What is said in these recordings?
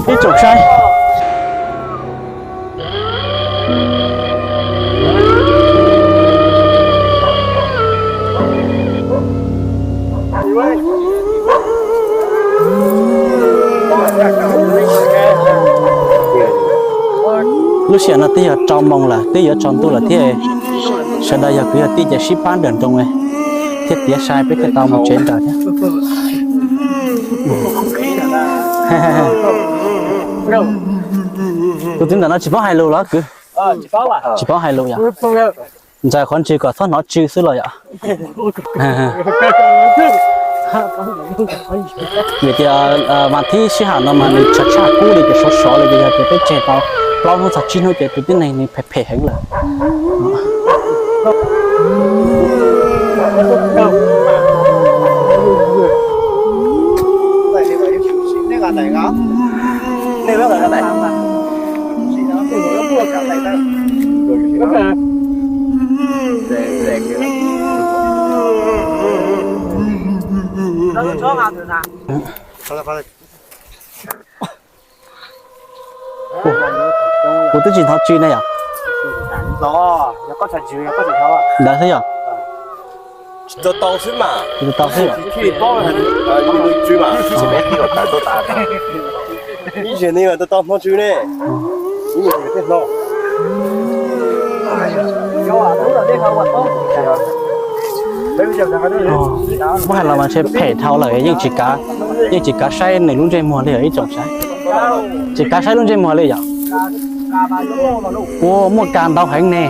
Ib tsoom saib. Lub sij hawm no twb yog rau moos lawm, twb yuav tsaus ntuj lawm thiab. Sawv daws yog kwv yog tij ces sib pab nrawm nroos thiab tiav sai peb thiaj tau mus tsev nrawm thiab. Tus txiv ntawm no tsis paub hais lus los kwv? Tsis paub hais lus yom? Ntxaws qhov ntswg kom txhob hnov tsw xwb los yom? Vim tias mas thib sij hawm no mas nws tshav tshaj kub li ces sov sov li ces yog tias peb tseg tau plaub hnub txog tsib hnub ces tus tib neeg nws phem phem heev lawm. Kuv twb tsis hnov tsw ne yom? Ntawd xwb yom? Tsis tau tau xwb mas. Tsis tau tau xwb yom? Ib zaug ne mas tau tau hnov tsw ne. Ib zaug thiaj hnov. Muab hais los mas ntshe phem dhau lawm, yeej tsis kav, yeej tsis kav saib nws lub ntsej muag li yom ib tsoom saib. Tsis kav saib lub ntsej muag li yom. Ua muaj kas ntau heev ne.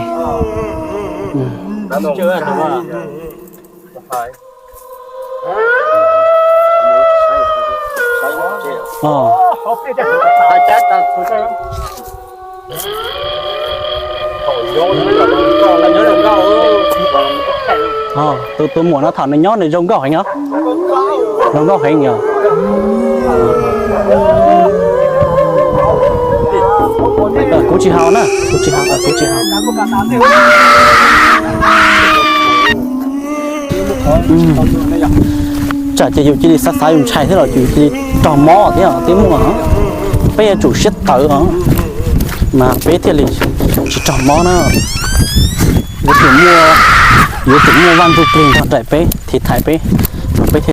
Tus, tus muam no thaum nws nyob nws zoo nkauj heev os. Zoo nkauj heev yom. Kuv tsis haus na, kuv tsis haus, kuv tsis haus. Tsam ces yus cia li xav xav yus ntshai thiab los yus cia li raug mob thiab os, twb muaj. Peb yuav tsum siab tawv os, mas peb thiaj li tsis raug mob na. Yuav tsum muaj, yuav tsum muaj Vaj Ntsuj Plig nrog nraim peb, tiv thaiv peb, peb thiaj